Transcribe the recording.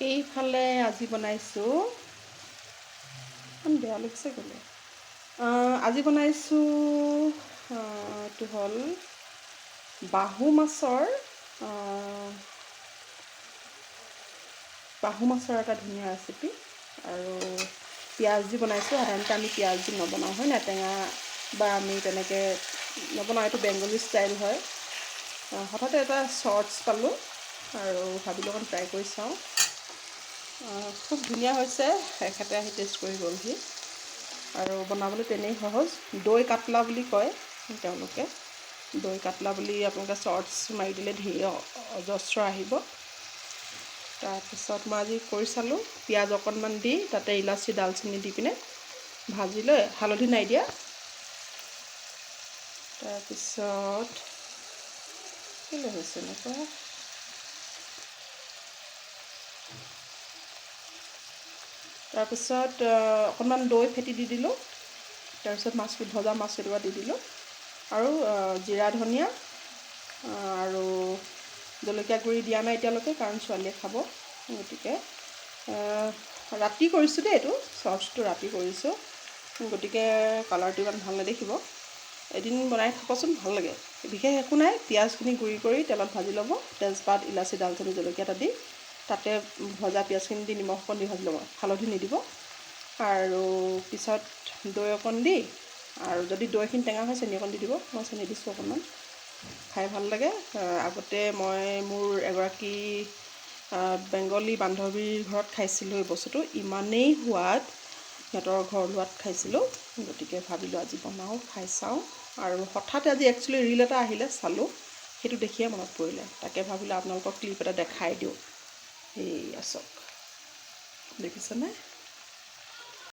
এইফালে আজি বনাইছোঁ, ইমান বেয়া লাগিছে গ'লে, আজি বনাইছোঁ এইটো হ'ল বাহু মাছৰ, বাহু মাছৰ এটা ধুনীয়া ৰেচিপি আৰু পিঁয়াজ দি বনাইছোঁ। সাধাৰণতে আমি পিঁয়াজ দি নবনাওঁ, হয় নাই? টেঙা বা আমি তেনেকৈ নবনাওঁ, এইটো বেংগলী ষ্টাইল হয়। হঠাতে এটা শ্বৰ্টছ পালোঁ আৰু ভাবিলোঁ অকণ ট্ৰাই কৰি চাওঁ। খুব ধুনীয়া হৈছে, এখেতে আহি টেষ্ট কৰি গ'লহি। আৰু বনাবলৈ তেনেই সহজ। দৈ কাটলা বুলি কয় তেওঁলোকে। দৈ কাটলা বুলি আপোনালোকে শ্বৰ্টছ মাৰি দিলে ধেৰ অজস্ৰ আহিব। তাৰপিছত মই আজি কৰি চালোঁ, পিঁয়াজ অকণমান দি তাতে ইলাচি, ডালচেনি দি পিনে ভাজি লৈ, হালধি নাই দিয়া। তাৰপিছত কেলৈ হৈছে এনেকুৱা? তাৰপিছত অকণমান দৈ ফেটি দি দিলোঁ। তাৰপিছত মাছ, ভজা মাছ কেইটুকুৰা দি দিলোঁ আৰু জিৰা, ধনিয়া আৰু জলকীয়া গুড়ি দিয়া নাই এতিয়ালৈকে, কাৰণ ছোৱালীয়ে খাব। গতিকে ৰাতি কৰিছোঁ দেই, এইটো চচটো ৰাতি কৰিছোঁ, গতিকে কালাৰটো ইমান ভাল নেদেখিব। এদিন বনাই খাবচোন, ভাল লাগে। বিশেষ একো নাই, পিঁয়াজখিনি গুড়ি কৰি তেলত ভাজি ল'ব, তেজপাত, ইলাচি, ডালচেনি, জলকীয়া এটা দি তাতে ভজা পিঁয়াজখিনি দি নিমখ অকণ দি ভাজি ল'ব, হালধি নিদিব। আৰু পিছত দৈ অকণ দি, আৰু যদি দৈখিনি টেঙা হয় চেনি অকণ দি দিব। মই চেনি দিছোঁ অকণমান, খাই ভাল লাগে। আগতে মই মোৰ এগৰাকী বেংগলী বান্ধৱীৰ ঘৰত খাইছিলোঁ এই বস্তুটো, ইমানেই সোৱাদ, সিহঁতৰ ঘৰ লোৱাত খাইছিলোঁ। গতিকে ভাবিলোঁ আজি বনাওঁ, খাই চাওঁ। আৰু হঠাতে আজি একচুৱেলি ৰীল এটা আহিলে, চালোঁ, সেইটো দেখিয়ে মনত পৰিলে, তাকে ভাবিলোঁ আপোনালোকক ক্লিপ এটা দেখাই দিওঁ। এইয়া চাওক, দেখিছেনে?